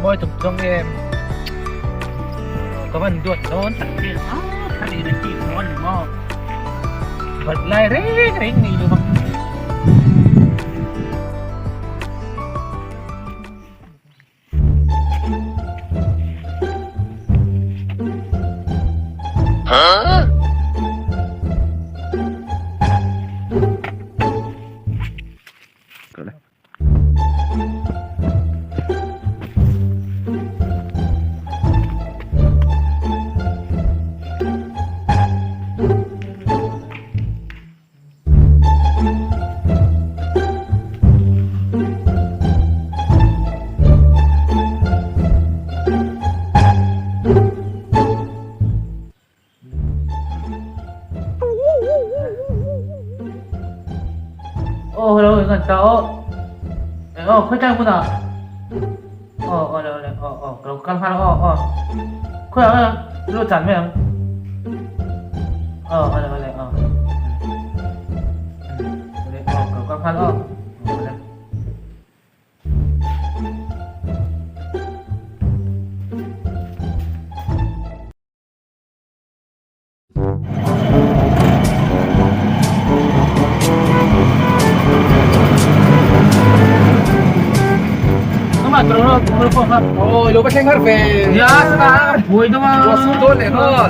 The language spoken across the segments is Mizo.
mawi chung chuang em ka van duat dawn tak che a thar in a tih maw ani maw bat lai reng reng nei lo ang. Aw hello eng an ta aw eng aw khawi tlai hmunah aw awle awle aw aw ka lo kal nghal aw aw khawiah nge ka lo chan mai ang aw awle awle aw awle aw ka lo kal nghal aw awle. Ôi, lô bắt xanh hát về. Dạ, ta buổi đó mà. Ủa, xuống tôi lại thôi.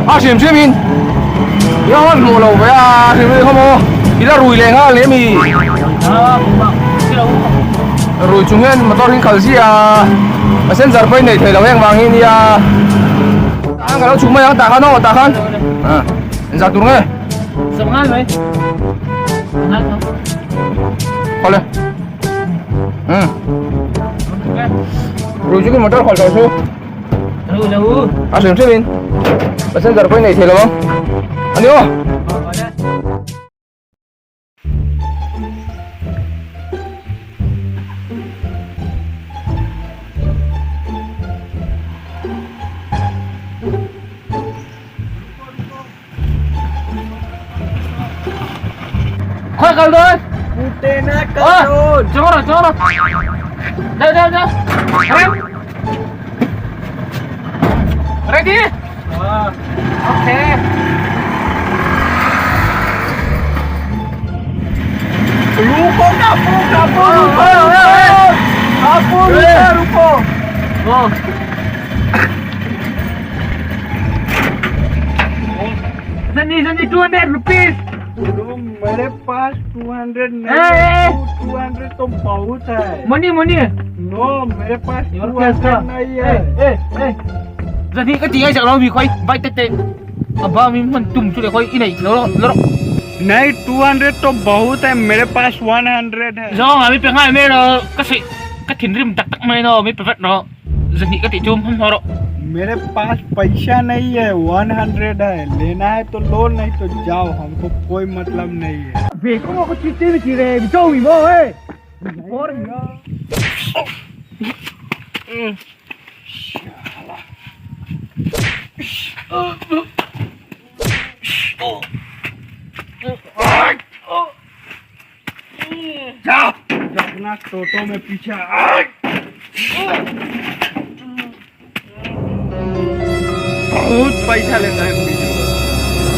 A hrim hrim in i han hmuh lo ve a hrim hrim kha maw i la rui leh nghal em i rui chung hian motor hi khalh zia a passenger pawh i nei thei lo heng vang hi nia tah khan ka lo chhuk mai ang tah khan aw tah khan engzah tur nge khawle rui chung in motor khalh tawh chu. A hrim hrim in passenger pawh i nei thei lo ang a ni aw. Khawi kal dawn? Ờ, chó rồi, chó rồi. Đây, đây, đây. Ready? Ready? Okay. रुको कापू कापू रुको कापू रुको रुको Oh. Sanji, Sanji, 200 rupees. तो मेरे पास 200 नहीं ए, ए, है ए। 200 तो बहुत है Money, money. No मेरे पास Your cash 200 ka. नहीं है Ê, ê, ê. Sanji, cái gì ngay chẳng lo vì khoai, vai tê tê. À ba mình mình tùm chú để khoai, in này, nó nó. नहीं 200 तो बहुत है मेरे पास 100 है Do nga mi pe ngai me lo ka si ka thin rim tak tak mai no mi pe vat no. Zani ka ti chum hum ho ro. मेरे पास पैसा नहीं है 100 है लेना है तो लो नहीं तो जाओ हमको कोई मतलब नहीं है Về có có chi chi chi re mi châu mi mo ê. अपना टोटो में पीछे बहुत पैसा लेता है पीछे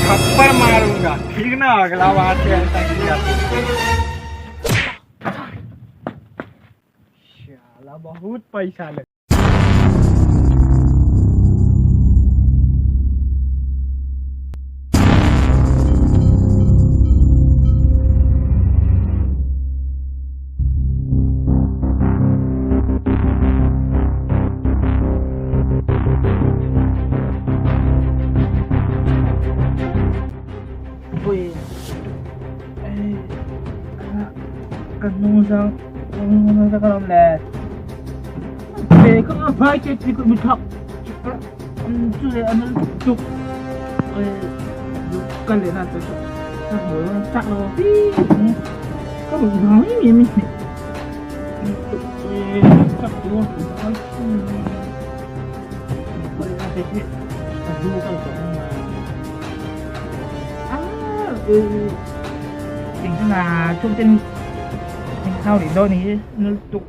थप्पड़ मारूंगा ठीक ना अगला बार से ऐसा किया तो। साला बहुत पैसा ले Pui. Kan nung sang nung sang kalam le. Về có vai chơi thì cũng bị thọc. Chú này ăn chụp. Cần để làm cho chắc nó. Có một nói gì mình. Chắc đúng không? Cứ tính là thông tin mình sao để đôi này nó tục.